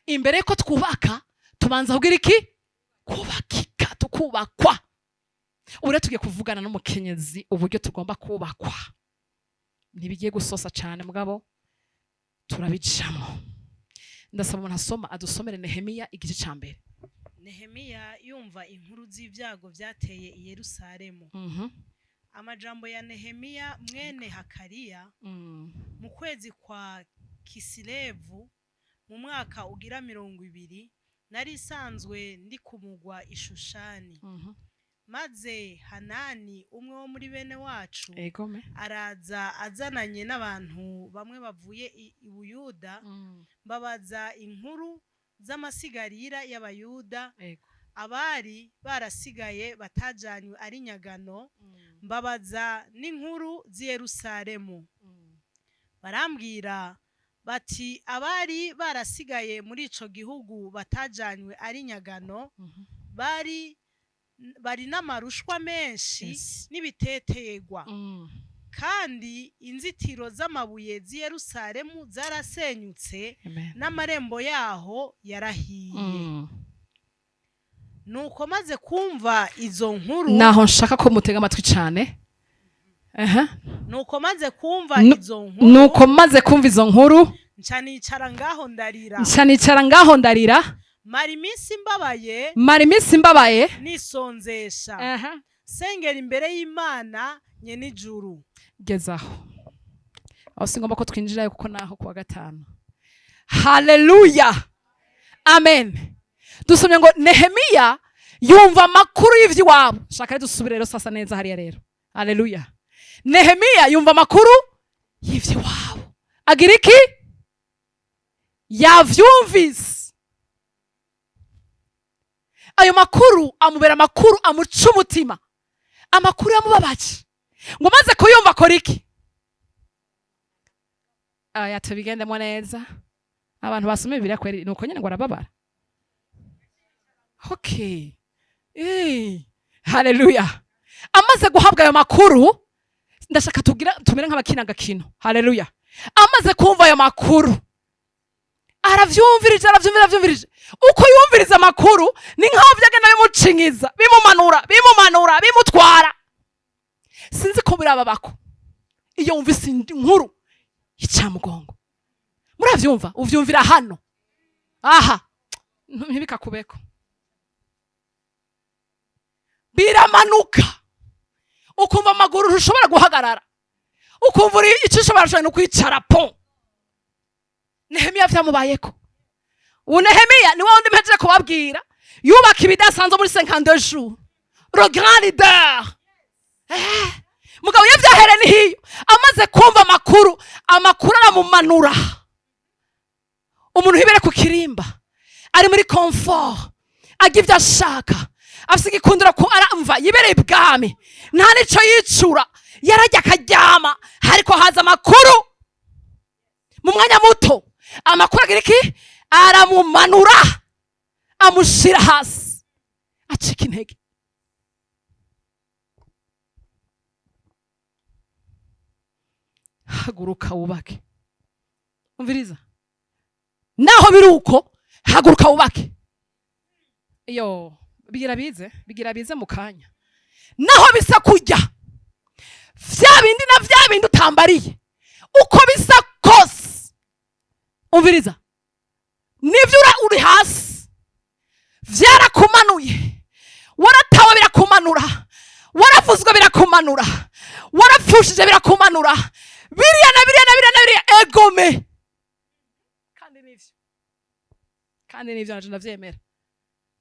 Imbere yuko twubaka, tubanza kugira iki? Kubakika, tukubakwa. Ubu rero tugiye kuvugana n'umukenyezi uburyo tugomba kubakwa. Ntibigiye gusosa cyane, mugabo turabicamo. Ndasaba umuntu asoma adusomere Nehemiya igice cya mbere. Nehemiya yumva inkuru z'ibyago byateye i Yerusalemu. Amajambo ya Nehemiya mwene Hakariya. Mu kwezi kwa Kisilevu, mu mwaka ugira 20, nari isanzwe ndi ku mugwa i Shushani. Maze Hanani, umwe wo muri bene wacu, Egome. araza azananye n'abantu bamwe bavuye i Buyuda. Mbabaza inkuru z'amasigarira y'Abayuda abari barasigaye batajanywe ari nyagano, mbabaza n'inkuru z'i Yerusalemu. Barambwira bati: abari barasigaye muri ico gihugu batajanywe ari nyagano bari n'amarushwa menshi n'ibitetegwa, kandi inzitiro z'amabuye z'i Yerusalemu zarasenyutse, Amen. n'amarembo yaho yarahiye. Nuko maze kumva izo nkuru, Naho nshaka ko mutega amatwi cyane. Aha. Nuko maze kumva izo nkuru, Nuko maze kumva izo nkuru, nca nicara ngaho ndarira. Nca nicara ngaho ndarira. Mara iminsi mbabaye, Mara iminsi mbabaye, nisonzesha, sengera imbere y'Imana nyen'ijuru. Gezaho aho, si ngombwa ko twinjirayo kuko naho kuwa gatanu. Haleluya, amen. Dusomye ngo Nehemiya yumva amakuru y'ivy'iwabo. Shaka rero dusubire rero sasa neza hariya rero. Haleluya. Nehemiya yumva amakuru y'ivy'iwabo, agira iki? Yavyumvise ayo makuru, amubera amakuru amuca umutima, amakuru yamubabaje. Ngo maze kuyumva akora iki? Aya, tubigendemo neza. Abantu basoma Bibiliya kweri, nuko nyene ngo arababara. Okay, haleluya. Amaze guhabwa ayo makuru, ndashaka tugira tumere nk'abakina agakino. Haleluya. Amaze kumva ayo makuru, aravyumvirije, aravyumvira, aravyumvirije. Uko yumviriza amakuru, ni nkaho vyagenda bimucinyiza, bimumanura, bimumanura, bimutwara. Sinzi ko birababako iyo wumvise inkuru y'icamugongo. Muravyumva, uvyumvira hano aha, ntibikakubeko, biramanuka, ukumva amaguru ntushobora guhagarara, ukumva uri icyo ushobora ushobora no kwicara po. Nehemiya vyamubayeko. Ubu Nehemiya ni wa wundi mpejeje kubabwira yubaka ibidasanzwe muri 52 jours, le grand leader. Mugabo iyo vyahere ni hiyo, amaze kumva amakuru, amakuru aramumanura. Umuntu wibere ku kirimba, ari muri confort, ajya ibyo ashaka, afise igikundiro, ku aramva yibereye ibwami, nta nico yicura, yarajya akaryama. Ariko haza amakuru mu mwanya muto, amakuru agira iki? Aramumanura, amushira hasi, acika intege. Haguruka wubake. Umviriza, naho biri uko, haguruka wubake. Iyo bigira bize, bigira bize mu kanya. Naho bisa kujya vya bindi na vya bindi utambariye, uko bisa kose, umviriza, nivyo uri hasi, vyarakumanuye, waratawe birakumanura, waravuzwe birakumanura, warapfushije birakumanura, biriya na biriya na biriya na biriya. Egome, kandi nivyo, kandi nivyo, naje ndavyemera,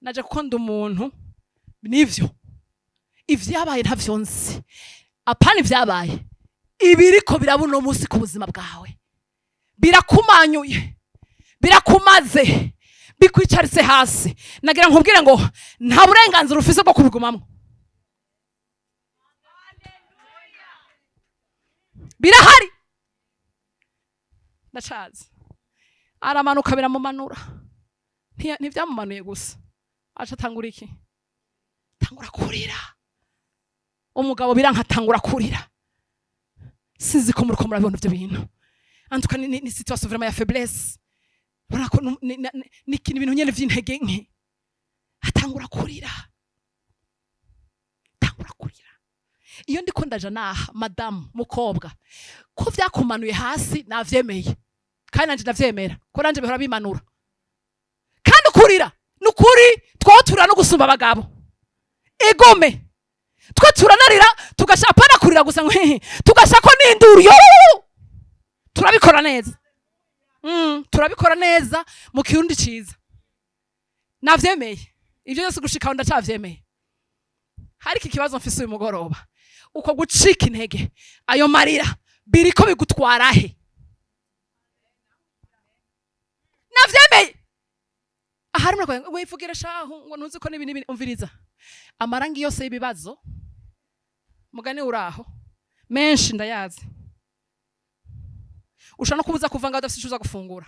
naje kuko ndi umuntu. Nivyo, ivyabaye ntavyo nzi, apana ivyabaye, ibiriko biraba uno munsi ku buzima bwawe birakumanyuye, birakumaze, bikwicaritse hasi. Nagira nkubwire ngo nta burenganzira ufise bwo kubigumamwo. Birahari, ndacazi. Aramanuka, biramumanura. Ntivyamumanuye gusa, aca atangura iki? Tangura kurira. Umugabo biranka, atangura kurira. Sinzi ko muriko murabibona ivyo bintu. En tout cas, ni situation vraiment ya faiblesse. Urabona ko ni ibintu nyene vy'intege nke. Atangura kurira, atangura kurira. Iyo ndiko ndaja naha, madamu, mukobwa, ko vyakumanuye hasi, navyemeye, kandi nanje ndavyemera ko nanje bihora bimanura. Kandi ukurira nukuri twoturira no gusumba abagabo. Egome, twe turanarira, tugasha apana kurira gusa ngo hehe, tugashako n'induru yo. Turabikora neza, turabikora neza mu Kirundi ciza. Navyemeye ivyo byose, gushika aho ndacavyemeye. Hariko ikibazo mfise uyu mugoroba: uko gucika intege, ayo marira, biriko bigutwara he? Navyemeye, ahari murakoze, wivugira shahu ngo ntuzi ko nibi nibi. Umviriza, amarangi yose y'ibibazo, mugani uraho, menshi ndayazi. Ushobora no kubuza kuva ngaho udafise ico uza gufungura,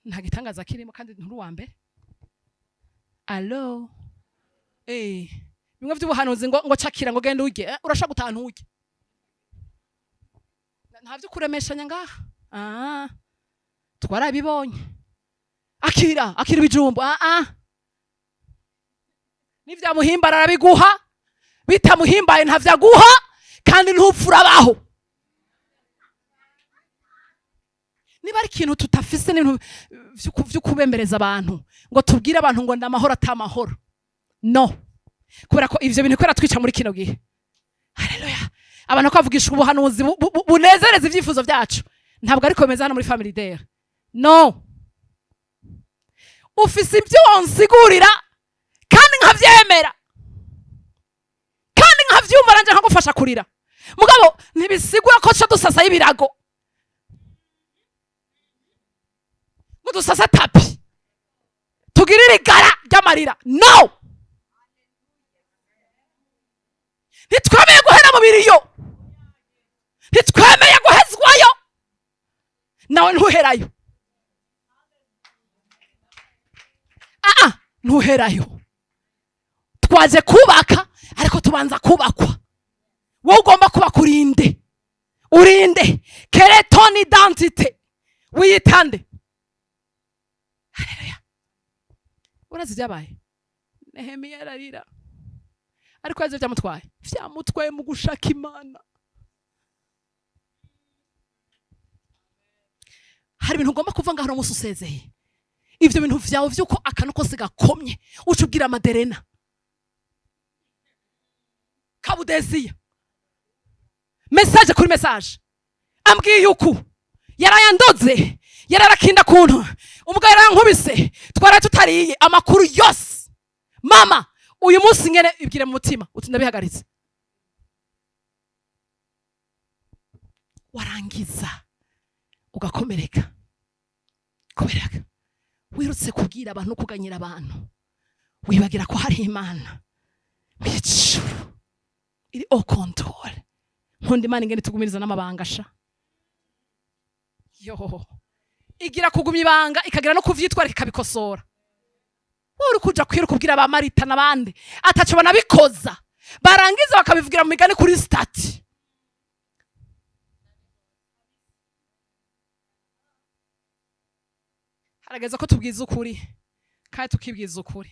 nta gitangaza kirimo, kandi nturi uwa mbere. Allo, bimwe vy'ubuhanuzi ngo cakira, ngo genda urye, urashaka gutaha nturye. Nta vyo kuremeshanya ngaha. Ah, twarabibonye. Akira, akira ibijumbu. Ah ah, nivyamuhimbara arabiguha, bitamuhimbaye ntavyaguha, kandi ntupfa, urabaho. Niba ari ikintu tutafise n'ibintu vyo kubembereza abantu, ngo tubwire abantu ngo ndamahoro atamahoro, no kubera ko ivyo bintu kubera twica muri kino gihe. Haleluya! Abantu ko bavugisha ubuhanuzi bunezereza ivyifuzo vyacu, ntabwo ariko bimeze hano muri Family Day. No ufise ibyo wonsigurira kandi nkavyemera kandi nkavyumva, nanje nkagufasha kurira. Mugabo ntibisigura ko co dusasayo ibirago, ngo dusase tapis, tugirire igara ry'amarira. No, ntitwemeye guhera mu biriyo, ntitwemeye guhezwayo, nawe ntuherayo. Aa, ntuherayo. Twaje kubaka, ariko tubanza kubakwa. Wowe ugomba kubaka, urinde, urinde quelle est ton identité? Wiyitande. Haleluya! Urazi ibyabaye? Nehemiya ararira, ariko yazi byamutwaye, vyamutwaye mu gushaka Imana. Hari ibintu ugomba kuva ngaho umunsi usezeye ivyo bintu vyawe, vy'uko akantu kose gakomye uca ubwira Maderena Kabudesiya message kuri message. Ambwiye uku, yarayandoze, yararakinda kuntu umugabo yarankubise, twara tutariye, amakuru yose. Mama, uyu munsi ngene ibwire mu mutima uti: "Ndabihagaritse." Warangiza ugakomereka kubera wirutse kubwira abantu, kuganyira abantu, wibagira ko hari Imana mw'ijuru iri au contrôle. Nkunda Imana ingene itugumiriza n'amabanga sha. Yo igira kugumya ibanga, ikagira no kuvyitwarika, ikabikosora. Wowe uri kuja kwiruka ubwira ba Marita n'abandi ataco banabikoza, barangiza bakabivugira mu migani kuri statut. Harageze ko tubwiza ukuri kandi tukibwiza ukuri.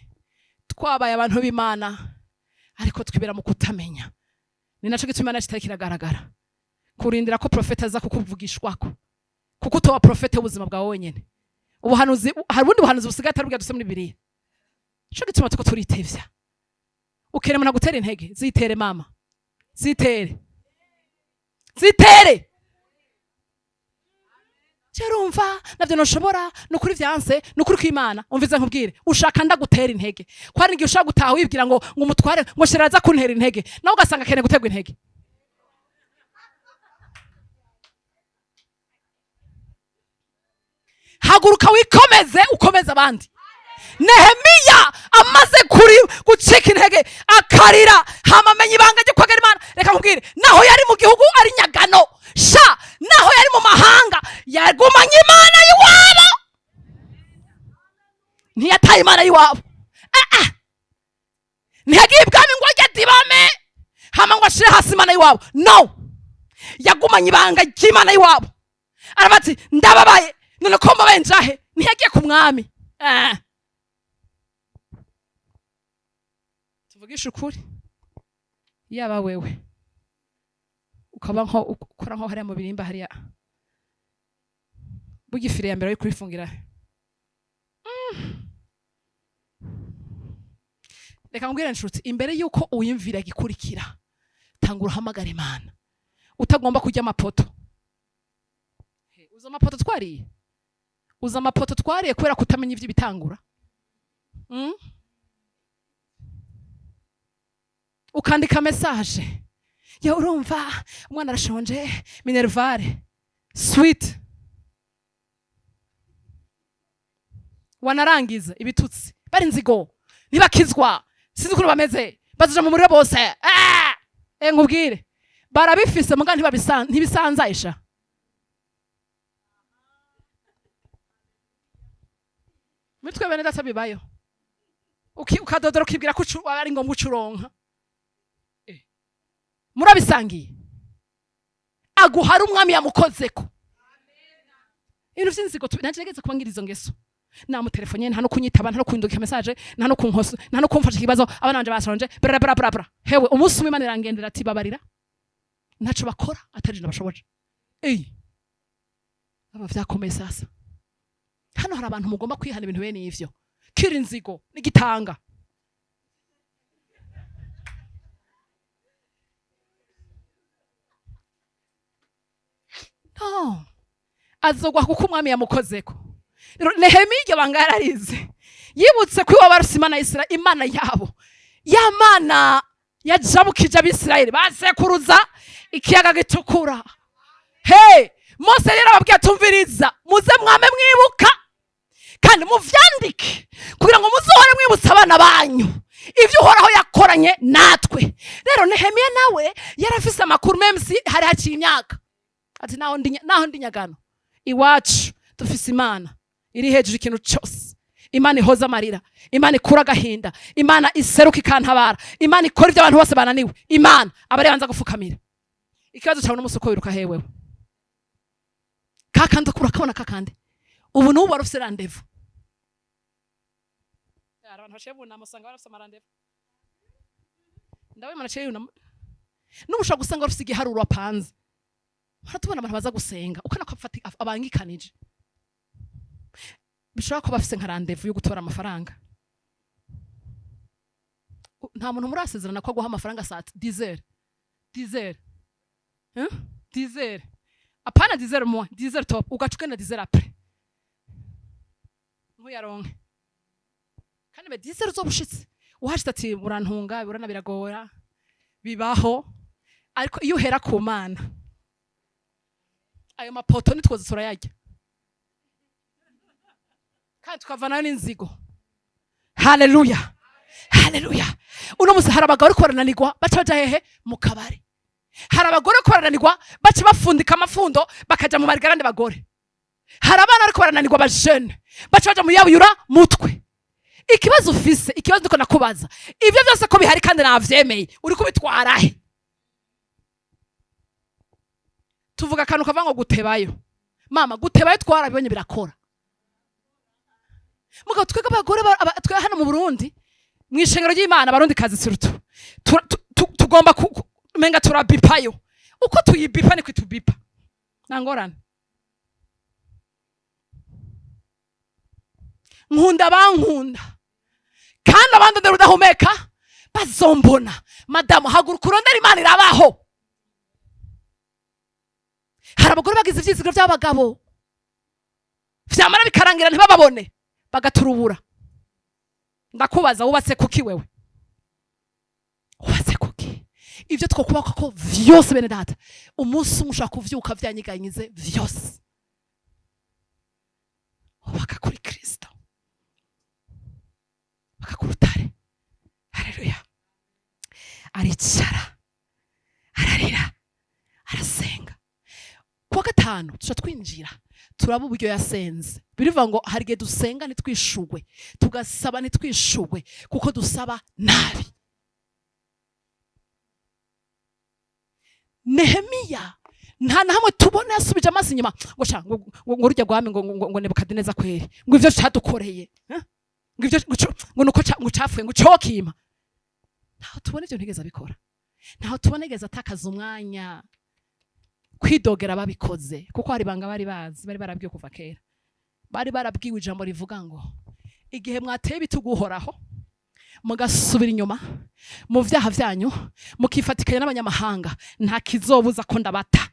Twabaye abantu b'Imana, ariko twibera mu kutamenya. Ni naco gituma Imana kitari kiragaragara, kurindira ko profeta aza kukuvugishwako, kuko utoba profete w'ubuzima bwawe wenyene. Ubuhanuzi, hari ubundi buhanuzi busigaye atari bwa dusoma muri Bibiliya. Nico gituma tuko turitevya. Ukeneye umuntu agutera intege, zitere mama, zitere, zitere. Cerumva navyo noshobora, nukuri vyanse, nukuri kw'Imana. Umvize nkubwire, ushaka ndagutera intege, ko hari igihe ushaka gutaha wibwira ngo umutware ngo shera aza kuntera intege, nawe ugasanga akeneye guterwa intege. Haguruka wikomeze, ukomeze abandi. Nehemiya amaze kuri gucika intege, akarira, hama amenya ibanga ryo kwegera Imana. Reka nkubwire, naho yari mu gihugu ari nyagano sha, naho yari mu mahanga, yagumanye Imana y'iwabo, ntiyataye Imana y'iwabo. Ah, ah. Ntiyagiye ibwami ngo ajye dibame, hama ngo ashire hasi Imana y'iwabo. No, yagumanye ibanga ry'Imana y'iwabo. Aravuga ati: "Ndababaye, none ko mbabaye njahe?" Ntiyagiye ku mwami. Tuvugishe ukuri, yaba wewe ukaba nko ukora nko hariya mu birimba hariya, burya i filet ya mbere yo kurifungira. Reka nkubwire nshuti, imbere yuko uwiyumvira gikurikira, tangura uhamagara Imana. Utagomba kurya amapoto. Uzi amapoto twariye? Uzi amapoto twariye kubera kutamenya ivy'ibitangura? Ukandika message ya, urumva umwana arashonje, minerval sweet, wanarangiza ibitutsi, bari nzigo, ntibakizwa, sinzi ukuntu bameze, bazoja mu muriro bose. Nkubwire, barabifise muga ntibisanzayisha. Mitwe bene data bibayo. Ukadodora ukibwira ko ari ngombwa ucuronka. Murabisangiye. Aguhara umwami yamukozeko. Ibintu vy'inzigo nanje nageze kuba ngira izo ngeso. Namutelefone, nta no kunyitaba, nta no kundungika message, nta no kunkosa, nta no kumfasha ikibazo, abana banje bashonje, bra bra bra bra. Hewe, umunsi umwe Imana irangendera ati babarira. Ntaco bakora atari nabashoboje. Aba vyakomeye sasa. Hano hari abantu mugomba kwihana ibintu bene ivyo. Kira inzigo n'igitanga. No. Azogwa kuko umwami yamukozeko. Rero Nehemiya iryo banga yararize. Yibutse ko iwabo baruse Imana ya Isirayeli, Imana yabo. Ya Mana yajabukije Abisirayeli basekuruza ikiyaga gitukura. Hey, Mose rero ababwiye atumviriza, muze mwame mwibuka kandi muvyandike kugira ngo muzohore mwibutsa abana banyu ivyo Uhoraho yakoranye natwe. Rero Nehemiya nawe yarafise amakuru, même si hari haciye imyaka. Ati naho ndi nyagano iwacu dufise Imana iri hejuru ikintu cyose. Imana ihoza amarira, Imana ikura agahinda, Imana iseruka ikantabara, Imana ikora ibyo abantu bose bananiwe. Imana abari banza gufukamira. Ikibazo cyawe n'umunsi uko wiruka hewewe kakandi urakabona kakandi ubu n'ubu wari ufise rendez-vous. Hari abantu baciye bunama usanga barafise ama rendez-vous. Ndabona umuntu aciye yunama, n'ubu ushobora gusanga bafise igiharuro apanze. Baratubona abantu baza gusenga ukana ko abangikanije, bishobora kuba bafise nka rendez-vous yo gutora amafaranga. Nta muntu murasezerana ko aguha amafaranga saa 10h, 10h, hein, 10h, apana 10h moins, 10h top, ugaca ugenda 10h après ntuyaronke. Kandi be 10h uzoba ushitse, uhashitse ati urantunga, urana biragora, bibaho. Ariko iyo uhera ku Mana, ayo mapoto nitwoza turayarya kandi tukavanayo n'inzigo. Haleluya, haleluya. Uno musi hari abagabo bariko barananirwa, baca baja hehe? Mu kabari. Hari abagore bariko barananirwa, baca bafundika amafundo bakaja mu marigarande bagore. Hari abana bariko barananirwa, abajene, baca baja mu yabuyura mutwe. Ikibazo ufise, ikibazo ndiko nakubaza, ivyo vyose ko bihari kandi navyemeye, uri kubitwara he? Tuvuga akantu kava ngo gutebayo. Mama, gutebayo twarabibonye birakora. Mugabo twebwe abagore twe hano mu Burundi, mw'ishengero ry'Imana, abarundi kazi surtout, tugomba menga turabipayo. Uko tuyibipa niko itubipa, nta ngorane. Nkunda bankunda kandi abandi ndera udahumeka bazombona. Madamu, haguruka urondere Imana, irabaho. Hari abagore bagize ivyizigiro by'abagabo, vyamara bikarangira ntibababone, bagaturubura. Ndakubaza, wubatse kuki wewe? Wubatse kuki? Ivyo twokubaka ko vyose, bene data, umunsi umwe ushobora kuvyuka vyanyiganyize vyose. Ubaka kuri Kristo, ubaka ku rutare. Haleluya. Aricara, ararira, arasenga. Kuwa gatanu tuca twinjira turaba uburyo yasenze. Birivuga ngo hari igihe dusenga ntitwishugwe, tugasaba ntitwishugwe, kuko dusaba nabi. Nehemiya Nta na hamwe tubona yasubije amaso inyuma ngo sha ngo rujya rwami ngo Nebukadineza kweri, ngo ivyo cadukoreye, eh? Ngo ivyo ngo nuko ngo capfuye, ngo cokima. Ntaho tubona ivyo, ntigeze abikora. Ntaho tubona yigeze atakaza umwanya kwidogera ababikoze, kuko hari ibanga bari bazi, bari barabwiwe kuva kera. Bari barabwiwe ijambo rivuga ngo igihe mwateye ibitugu Uhoraho, mugasubira inyuma mu vyaha vyanyu, mukifatikanya n'abanyamahanga, nta kizobuza ko ndabata.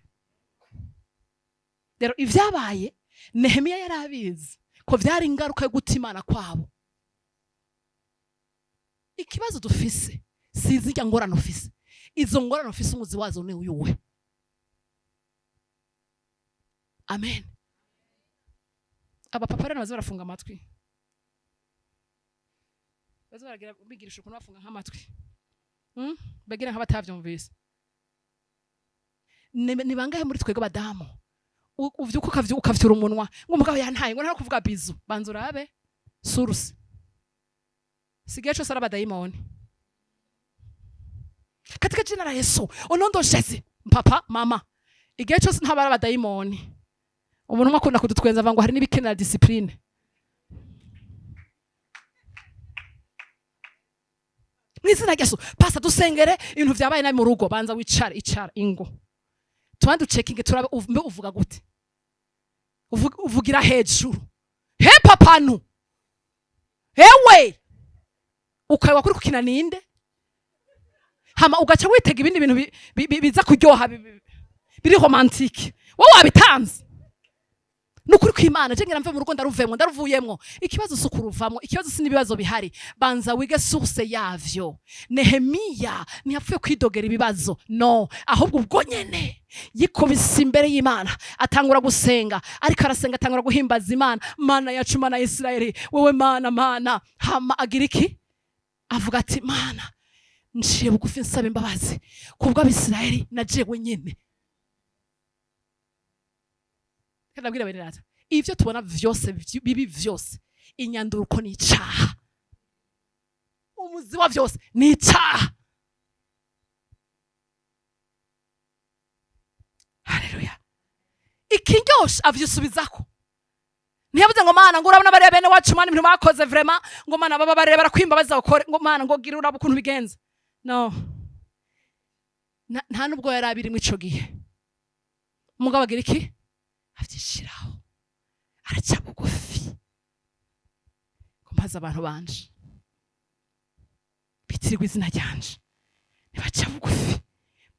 Rero ivyabaye, Nehemiya yari abizi ko vyari ingaruka yo guta Imana kwabo. Ikibazo dufise si izirya ngorane ufise. Izo ngorane ufise, umuzi wazo ni uyuwe? Amen. Abapapa rero baza barafunga amatwi, baza baragira bigirisha ukuntu bafunga nk'amatwi. Bagira nk'abatavyumvise. Ni bangahe muri twebwe abadamu uvyuka ukavyura umunwa ngo umugabo yantaye, ngo nta kuvuga bizu? Banza urabe source. Sigaye cose ari abadayimoni. Katika jina la Yesu unondosheze. Papa, mama, igihe cyose ntaba ari abadayimoni. Umuntu umwe akunda kudutwenza avuga ngo hari n'ibikenera discipline. Mu izina rya Yesu, pastor, dusengere, ibintu vyabaye nabi mu rugo. Banza wicare, icara ingo, tubanze ducekinge, turabe mbe uvuga gute. Uvugira hejuru he papanu hewe, ukaba kuri kukina ninde, hama ugaca witega ibindi bintu biza kuryoha, biri romantique. Wowe wabitanze nukuri kw'Imana. Je ngira mve mu rugo, ndaruvemwo, ndaruvuyemwo. Ikibazo si ukuruvamwo, ikibazo si n'ibibazo bihari. Banza wige source yavyo. Nehemiya ntiyapfuye kwidogera ibibazo, no, ahubwo ubwo nyene yikubise imbere y'Imana, atangura gusenga. Ariko arasenga, atangura guhimbaza Imana: "Mana yacu, Mana ya Isirayeli, wowe Mana, Mana." Hama agira iki? Avuga ati: "Mana, nciye bugufi nsaba imbabazi kubwo Abisirayeli na jewe nyene." Ndabwira bene data, ivyo tubona vyose bibi vyose, inyanduruko ni icaha. Umuzi wa vyose ni icaha. Haleluya! Ikiryoshe, avyisubizako. Ntiyavuze ngo: "Mana, ngo urabona bariya bene wacu, Mana, ibintu bakoze vraiment, ngo Mana baba bareba barakwimba bazakore, ngo Mana ngo gira uraba ukuntu bigenza." No, nta nubwo yari abirimo ico gihe. Umugabo agira iki? Avyishiraho, araca bugufi ngo mpaze abantu banje bitirirwa izina ryanje, nibaca bugufi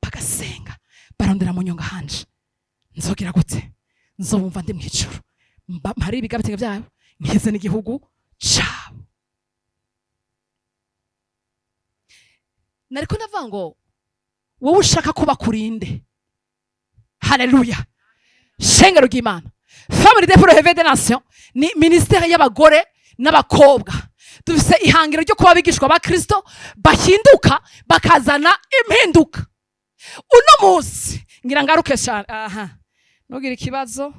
bagasenga, barondera mu nyonga hanje, nzogira gute? Nzobumva ndi mw'ijuru, mpari ibigabitenge byabo, nkize n'igihugu cabo. Nariko ndavuga ngo wowe ushaka kuba kurinde. Haleluya! Shengero ry'Imana, Femmes Leaders pour le Réveil des Nations ni ministère y'abagore n'abakobwa. Dufise ihangiro ryo kuba abigishwa ba Kristo bahinduka, bakazana impinduka. Uno munsi ngira ngaruke cyane aha, nugira ikibazo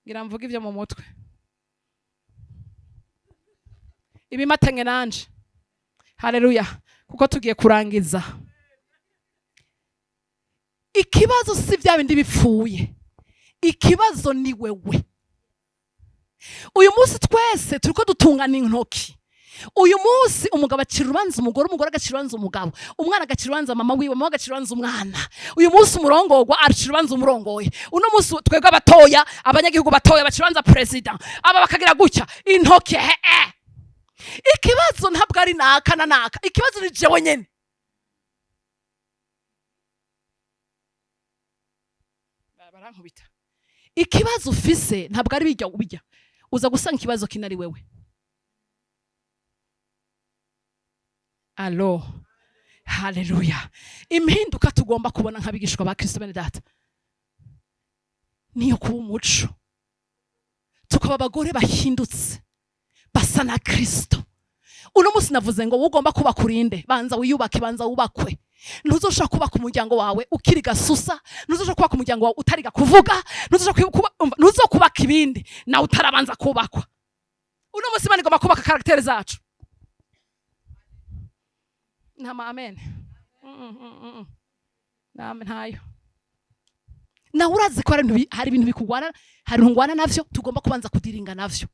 ngira mvuge ivyo mu mutwe ibimatenge nanje. Haleluya! Kuko tugiye kurangiza. Ikibazo si bya bindi bipfuye, ikibazo ni wewe. Uyu munsi twese turiko dutungana intoki. Uyu munsi umugabo acira urubanza umugore, umugore agacira urubanza umugabo, umwana agacira urubanza mama wiwe, mama agacira urubanza umwana. Uyu munsi umurongorwa acira urubanza umurongoye. Uno munsi twebwe abatoya, abanyagihugu batoya, bacira urubanza perezida, aba bakagira gutya intoki he. Ikibazo ntabwo ari naka na naka, ikibazo ni jewe nyene. Barankubita. Ikibazo ufise ntabwo ari bijya bijya uza gusanga ikibazo kinari wewe. Alo, haleluya! Impinduka tugomba kubona nk'abigishwa ba Kristo, bene data, niyo kuba umuco, tukaba abagore bahindutse basa na Kristo. Uno munsi navuze ngo ugomba kuba kurinde, banza wiyubake, banza wubakwe. Ntuzoshobora kubaka umuryango wawe ukiri gasusa, ntuzoshobora kubaka umuryango wawe utariga kuvuga, ntuzokubaka ibindi nawe utarabanza kubakwa. Uno munsi Imana igomba kubaka caractère zacu. Ntama amen. Ntayo. Nawe urazi ko hari ibintu bikugwana, hari ibintu ngwana navyo, tugomba kubanza kudiringa navyo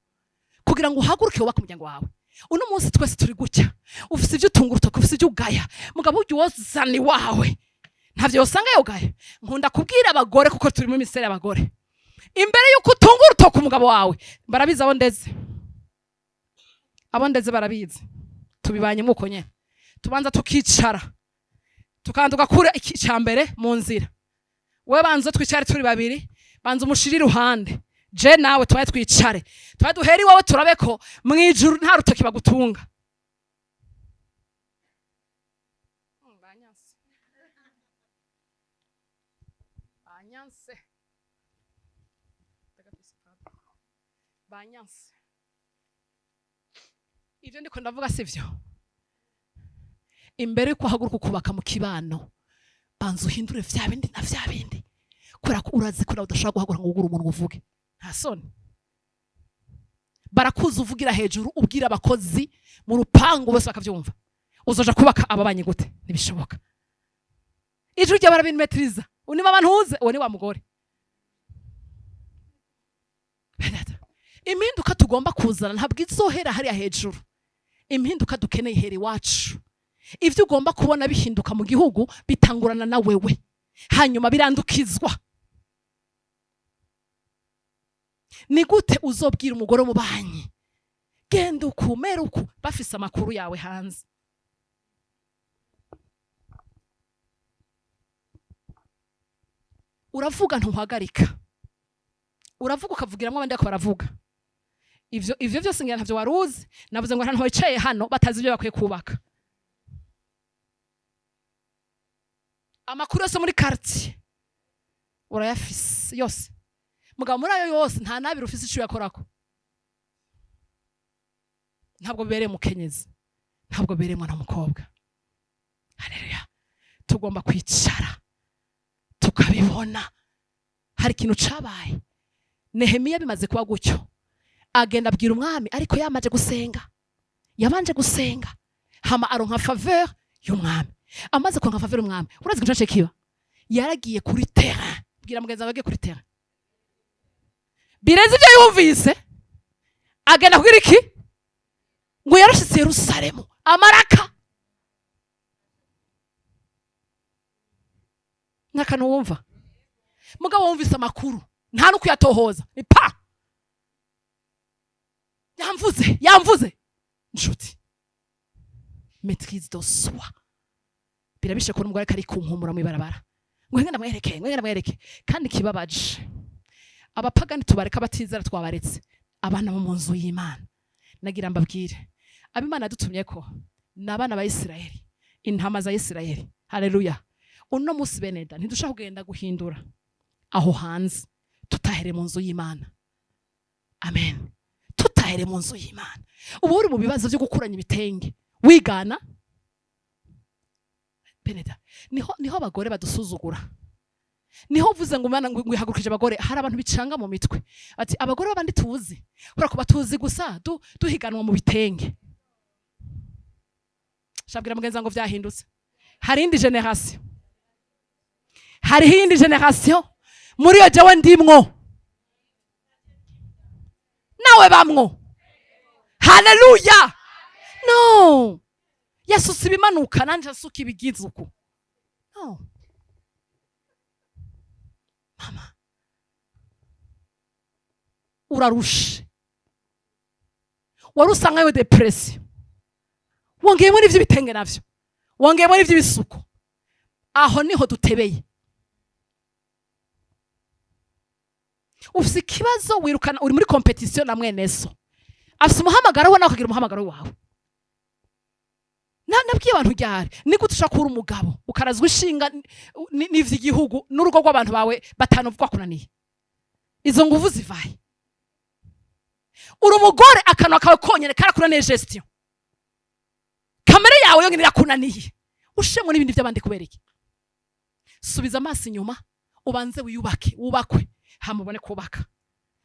kugira ngo uhaguruke wubake umuryango wawe. Uno munsi twese turi gutya, ufise ibyo utunga urutoki, ufise ibyo ugaya, mugabo ujya wozana iwawe ntavyo usanga yogaya. Nkunda kubwira abagore, kuko turi muri miseri y'abagore, imbere yuko utunga urutoki umugabo wawe, barabizi abo ndeze, abo ndeze barabizi, tubibanye muko nyene. Tubanza tukicara, tukanza tugakura iki ca mbere mu nzira. We banza twicare turi babiri, banza umushire iruhande, je nawe tubaye twicare, tubaye duhere iwawe, turabe ko mwijuru nta rutoki bagutunga. Banyanse. Banyanse. Banyanse. Ibyo ndiko ndavuga sivyo? Imbere yuko uhaguruka ukubaka mu kibano, banza uhindure vya bindi na vya bindi, kubera ko urazi ko nawe udashobora guhaguruka ngo ugure umuntu uvuge. Nta soni. Barakuza uvugira hejuru, ubwira abakozi mu rupangu bose bakavyumva. Uzoja kubaka ababanyi gute? Ntibishoboka. Ijwi ryawe barabinmetiriza. Unima abantu uze, uwo ni wa mugore. Impinduka tugomba kuzana ntabwo izohera hariya hejuru. Impinduka dukeneye ihera iwacu. Ivyo ugomba kubona bihinduka mu gihugu bitangurana na wewe, hanyuma birandukizwa. Ni gute uzobwira umugore w'umubanyi genda uku, mera uku, bafise amakuru yawe hanze? Uravuga ntuhagarika, uravuga ukavugiramwo abandi bariko baravuga. Ivyo vyose ngira ntavyo waruzi. Navuze ngo ahantu wicaye hano batazi ivyo bakwiye kubaka. Amakuru yose muri quartier urayafise yose, mugabo muri ayo yose nta nabiri ufise ico uyakorako. Ntabwo bibereye umukenyezi, ntabwo bibereye umwana w'umukobwa. Haleluya. Tugomba kwicara tukabibona. Hari ikintu cabaye. Nehemiya bimaze kuba gutyo, agenda abwira umwami, ariko yamaze gusenga, yabanje gusenga, hama aronka faveur y'umwami. Amaze kuronka faveur y'umwami, urazi ikintu caciye kiba? Yaragiye kuri terrain. Bwira mugenzi wawe agiye kuri terrain. Birenze ivyo yumvise, agenda kugira iki? Ngo yarashitse Yerusalemu amaraka. Ntakantu wumva, mugabo wumvise amakuru nta no kuyatohoza, ni pa yamvuze, yamvuze. Nshuti, maîtrise de soi. Birabishe kubona umugore ari kunkumura mu ibarabara, ngo ngenda mwereke, ngo ngenda mwereke. Kandi kibabaje, abapagani tubareka, batizera twabaretse, abana bo mu nzu y'Imana. Nagira mbabwire, ab'Imana yadutumye ko ni abana ba Isirayeli, intama za Isirayeli. Haleluya. Uno munsi beneda ntidushaka kugenda guhindura aho hanze tutahere mu nzu y'Imana. Amen. Tutahere mu nzu y'Imana. Ubu uri mu bibazo byo gukuranya ibitenge wigana beneda. Niho abagore badusuzugura. Niho uvuze ngo Imana ngo ihagurukije abagore, hari abantu bicanga mu mitwe ati abagore b'abandi tuzi, kubera ko batuzi gusa duhiganwa mu bitenge. Shabwira mugenzi ngo vyahindutse. Hari indi generation, hariho iyindi generation muri yo jewe ndimwo, nawe bamwo. Haleluya. No, yasutse ibimanuka nanje asuka ibigize uku. No mama, urarushe, wari usangayo depression, wongeyemo n'ivy'ibitenge navyo, wongeyemo n'ivy'ibisuko. Aho niho dutebeye. Ufise ikibazo wirukana, uri muri competition na mwene so, afise umuhamagaro we nawe akagira umuhamagaro wawe. Nabwiye abantu ryari, ni gute ushobora kuba uri umugabo ukarazwa ishinga n'ivy'igihugu n'urugo rw'abantu bawe batanu rwakunaniye? Izo nguvu zivahe? Uri umugore, akanwa kawe konyene karakunaniye gestion, kamere yawe yonyene irakunaniye, ushemwe n'ibindi by'abandi kubera iki? Subiza amaso inyuma, ubanze wiyubake, wubakwe, hama ubone kubaka.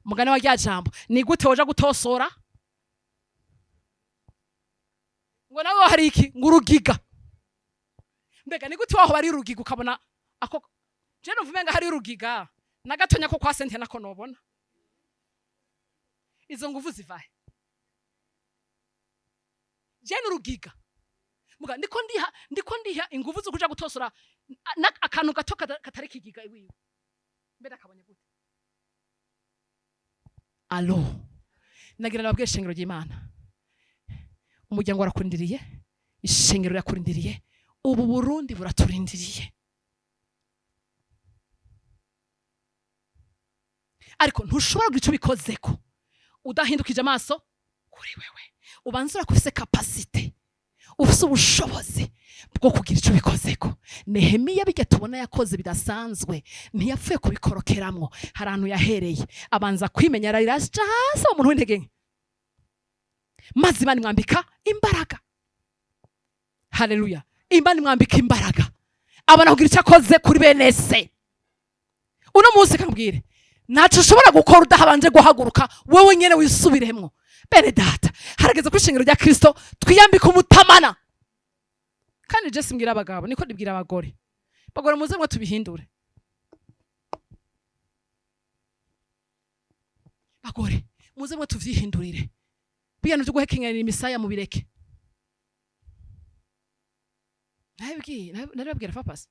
Mugani wa rya jambo, ni gute woja gutosora ngo nawe hari iki? Ngo urugiga. Mbega ni gute waho bari urugiga ukabona ako? Je numva umenga hari urugiga. Na gatonya ko kwa sente nako nobona. Izo nguvu zivahe? Je n'urugiga muga ndiko ndiha inguvu zo kuja gutosora akantu gato katari kigiga iwiwe, mbere akabonye gute? Alo, nagira nababwiye, ishengero ry'Imana, umuryango warakurindiriye, ishengero rirakurindiriye, ubu Burundi buraturindiriye. Ariko ntushobora kugira icyo ubikozeko udahindukije amaso kuri wewe. Ubanza urakufise capacité, ufise ubushobozi bwo kugira icyo ubikozeko. Nehemiya bijya tubona yakoze bidasanzwe, ntiyapfuye kubikorokeramwo. Hari ahantu yahereye, abanza kwimenya, ararira aja hasi, umuntu w'intege nke, maze Imana imwambika imbaraga. Haleluya! Imana imwambika imbaraga, abona kugira icyo akoze kuri bene se. Uno munsi kambwire, ntaco ushobora gukora udahabanje guhaguruka wowe nyene wisubiremwo. Bene data, harageze ko ishengero rya Kristo twiyambika umutamana. Kandi je simbwira abagabo, niko ndibwira abagore. Bagore, muze mwe tubihindure. Bagore, muze mwe tuvyihindurire. Biyano vyo guhekenyera imisaya mubireke. Nabibwiye, naribabwira fapasi,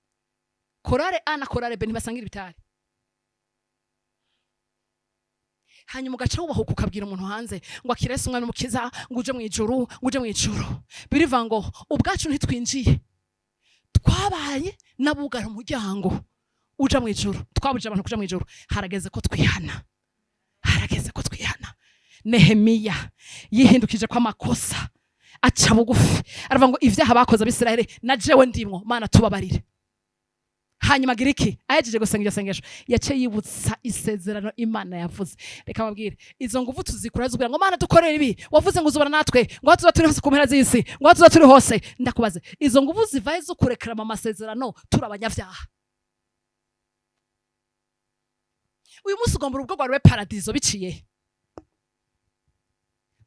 chorale A na chorale B ntibasangira ibitari. Hanyuma ugaca wubahuka ukabwira umuntu hanze ngo akira Yesu umwana umukiza, ngo uje mu ijuru, ngo uje mu ijuru. Biriva ngo ubwacu ntitwinjiye, twabaye n'abugara umuryango uja mu ijuru, twabujije abantu kuja mu ijuru. Harageze ko twihana, harageze ko twihana. Nehemiya yihindukije ko amakosa, aca bugufi, aravuga ngo ibyaha bakoze Abisirayeli na jewe ndimwo, Mana tubabarire. Hanyuma agira iki? Ahejeje gusenga iryo sengesho, yaciye yibutsa isezerano Imana yavuze. Reka babwire, izo nguvu tuzikura zubwira ngo Mana dukorere ibi, wavuze ngo uzobana natwe, ngo aho tuba turi hose ku mpera z'isi, ngo aho tuba turi hose. Ndakubaze, izo nguvu zivahe zo kurekerama amasezerano turi abanyabyaha? Uyu munsi ugomba urugo rwawe rube paradizo biciye he?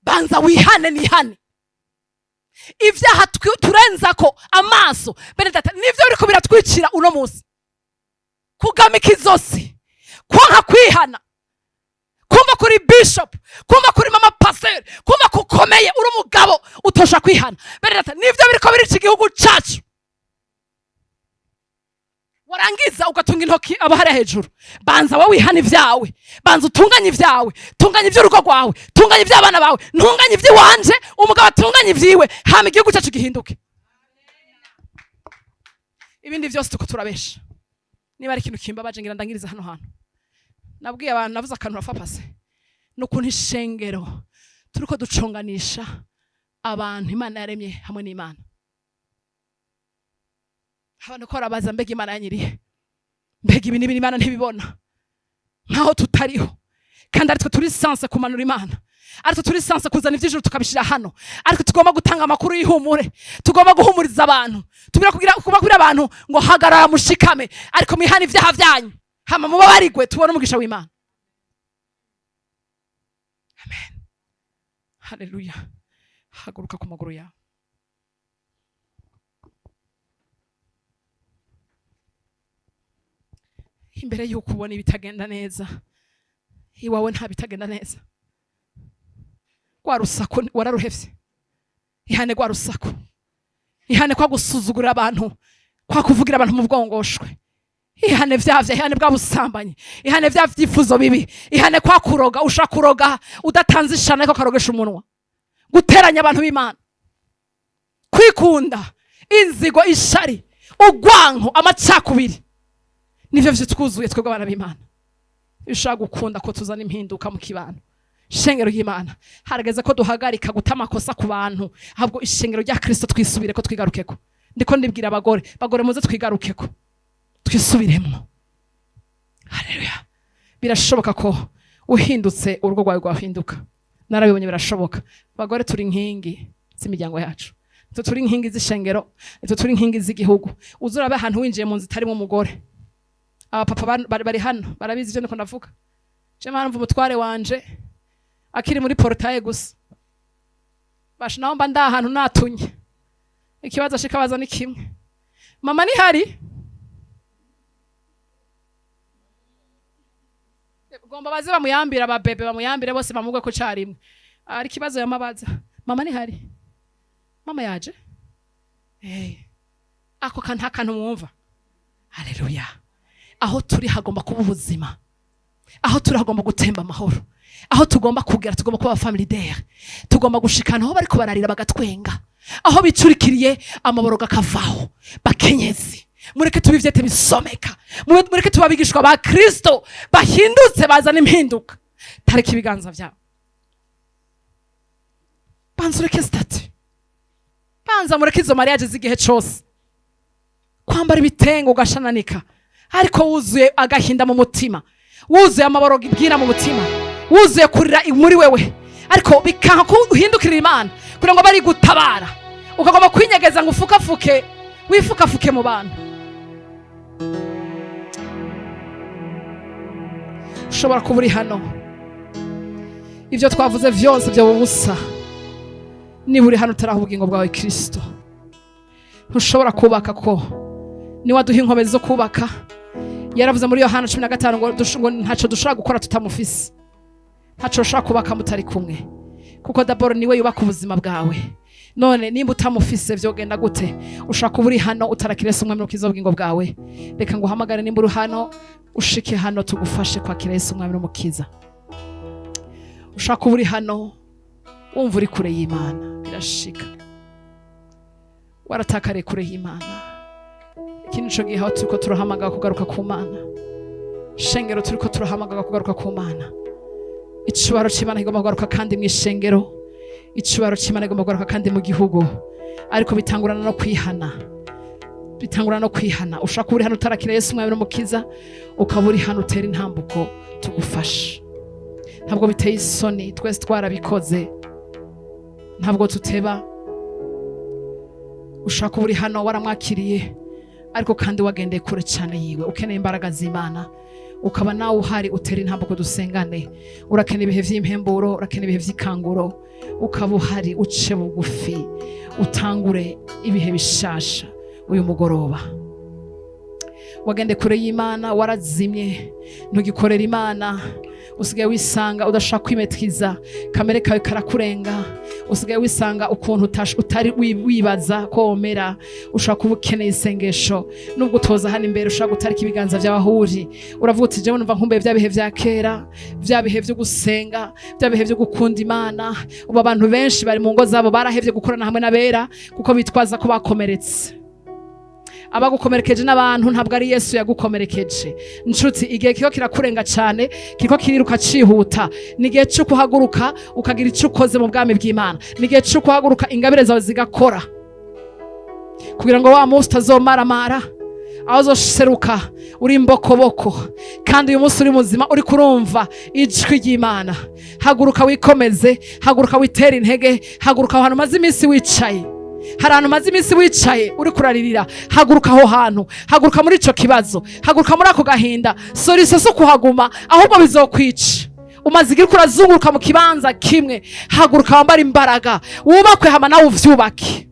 Banza wihane, nihane ibyaha turenzako amaso. Bene data, nivyo biriko biratwicira uno munsi: kugamika izosi, kwanka kwihana, kumva kuri bishop, kumva kuri mama pasteur, kumva kukomeye uri umugabo utosha kwihana. Bene data, nivyo biriko birica igihugu cacu. Warangiza ugatunga intoki abahari hejuru. Banza wowe wihane ibyawe, banza utunganye ibyawe, tunganya iby'urugo rwawe, tunganya iby'abana bawe, ntunganye iby'iwanje, umugabo atunganye ibyiwe, hama igihugu cyacu gihinduke. Ibindi byose tuko turabesha. Niba ari ikintu kimbabaje, ngira ndangiriza hano hantu. Nabwiye abantu, navuze akantu rafa pase, n'ukuntu ishengero turiko duconganisha abantu Imana yaremye hamwe n'Imana. Abantu ko barabaza, mbega Imana yanyiriye? Mbega ibi n'ibi Imana ntibibona? Nkaho tutariho, kandi aritwe turi censés kumanura Imana, aritwe turi censés kuzana iby'ijuru tukabishyira hano, ariko tugomba gutanga amakuru y'ihumure, tugomba guhumuriza abantu, tubwira kugira kubabwira abantu ngo hagarara mushikame, ariko mwihane ibyaha byanyu, hama mubabarigwe, tubone umugisha w'Imana. Amen, haleluya. Haguruka ku maguru yawe. Imbere y'uko ubona ibitagenda neza iwawe, nta bitagenda neza. Rwa rusaku wararuhevye? Ihane rwa rusaku, ihane kwa gusuzugurira abantu, kwa kuvugira abantu mu bwongoshwe. Ihane vyavya, ihane bwa busambanyi, ihane vya vyifuzo bibi, ihane kwa kuroga. Ushaka kuroga udatanze ishana, ariko karogesha umunwa, guteranya abantu b'Imana, kwikunda, inzigo, ishari, ugwanko, amacakubiri, nivyo vyitwuzuye twebwe abana b'Imana. Iyo ushaka gukunda ko tuzana impinduka mu kibano, ishengero ry'Imana, harageze ko duhagarika guta amakosa ku bantu, ahubwo ishengero rya Kristo twisubire ko, twigarukeko. Ndiko ndibwira abagore. Bagore, muze twigarukeko, twisubiremwo. Haleluya! Birashoboka ko uhindutse urugo rwawe rwahinduka. Narabibonye, birashoboka. Bagore, turi inkingi z'imiryango yacu, nitwe turi inkingi z'ishengero, nitwe turi inkingi z'igihugu. Uza urabe ahantu winjiye mu nzu itarimo umugore. Abapapa bari hano barabizi ibyo ndiko ndavuga. Je mpamvu umutware wanje akiri muri portail gusa, basha naho mba ndi ahantu natunye, ikibazo ashika baza ni kimwe: "Mama nihari?" Agomba baze bamuyambira, ababebe bamuyambire bose, bamugwe ko carimwe. Ari ikibazo yamabaza mama nihari, mama yaje. Ako kantu nta kantu mwumva. Haleluya! Aho turi hagomba kuba ubuzima, aho turi hagomba gutemba amahoro, aho tugomba kugera tugomba kuba family there, tugomba gushikana aho bariko bararira bagatwenga, aho bicurikiriye amaboroga akavaho. Bakenyezi, mureke tuba ivyete bisomeka. Mureke tuba abigishwa ba Kristo bahindutse, bazana impinduka. Tareka ibiganza vyabo, banza ureke statut, banza mureke izo mariage z'igihe cose, kwambara ibitenge ugashananika ariko wuzuye agahinda mu mutima, wuzuye amaboroga ibwira mu mutima, wuzuye kurira muri wewe, ariko bikanka ko uhindukirira Imana kugira ngo bari gutabara, ukagomba kwinyegeza ngo ufukafuke, wifukafuke mu bantu. Ushobora kuba uri hano, ibyo twavuze byose byoba ubusa niba uri hano utaraha ubugingo bwawe Kristo. Ntushobora kubaka ko niwe aduha inkomezi zo kubaka. Yaravuze muri Yohana 15 ngo ntacyo dushobora gukora tutamufise, ntacyo ushobora kubaka mutari kumwe, kuko d'abord niwe yubaka ubuzima bwawe. None nimba utamufise vyogenda gute? Ushobora kuba uri hano utarakira Yesu umwami n'umukiza w'ubugingo bwawe. Reka nguhamagare, nimba uri hano ushike hano tugufashe kwakira Yesu umwami n'umukiza. Ushobora kuba uri hano wumva uri kure y'Imana, birashika waratakariye kure y'Imana. Iki nico gihe aho turiko turahamagara kugaruka ku Mana. Shengero, turiko turahamagara kugaruka ku Mana. Icubahiro c'Imana kigomba kugaruka kandi mu ishengero, icubahiro c'Imana kigomba kugaruka kandi mu gihugu, ariko bitangurana no kwihana, bitangurana no kwihana. Ushobora kuba uri hano utarakira Yesu umwami n'umukiza, ukaba uri hano utera intambuko tugufashe. Ntabwo biteye isoni, twese twarabikoze, ntabwo tuteba. Ushobora kuba uri hano waramwakiriye ariko kandi wagendeye kure cyane yiwe, ukeneye imbaraga z'Imana, ukaba nawe uhari utera intambuko dusengane. Urakeneye ibihe vy'impemburo, urakeneye ibihe vy'ikanguro, ukaba uhari uce bugufi utangure ibihe bishasha uyu mugoroba. Wagende kure y'Imana, warazimye, ntugikorera Imana, usigaye wisanga udashaka kwimetriza, kamere kawe karakurenga, usigaye wisanga ukuntu utari wibaza ko womera. Ushobora kuba ukeneye isengesho nubwo utoza hano imbere, ushobora gutarika ibiganza byawe aho uri, uravuga uti jewe numva nkumbuye bya bihe vya kera, bya bihe vyo gusenga, bya bihe vyo gukunda Imana. Ubu abantu benshi bari mu ngo zabo barahevye gukorana hamwe n'abera kuko bitwaza ko bakomeretse. Abagukomerekeje n'abantu, ntabwo ari Yesu yagukomerekeje. Nshuti, igihe kiko kirakurenga cyane, kiko kiriruka cihuta. Ni igihe cyo kuhaguruka ukagira icyo ukoze mu bwami bw'Imana. Ni igihe cyo kuhaguruka ingabire zawe zigakora, kugira ngo wa munsi utazomaramara, aho uzoseruka uri imbokoboko. Kandi uyu munsi uri muzima, uri kurumva ijwi ry'Imana, haguruka wikomeze, haguruka witere intege, haguruka aho hantu umaze iminsi wicaye. Hari ahantu umaze iminsi wicaye uri kuraririra, haguruka aho hantu, haguruka muri ico kibazo, haguruka muri ako gahinda. Solution si kuhaguma, ahubwo bizokwica. Umaze igihe uriko urazunguruka mu kibanza kimwe, haguruka wambare imbaraga, wubakwe, hama nawe uvyubake.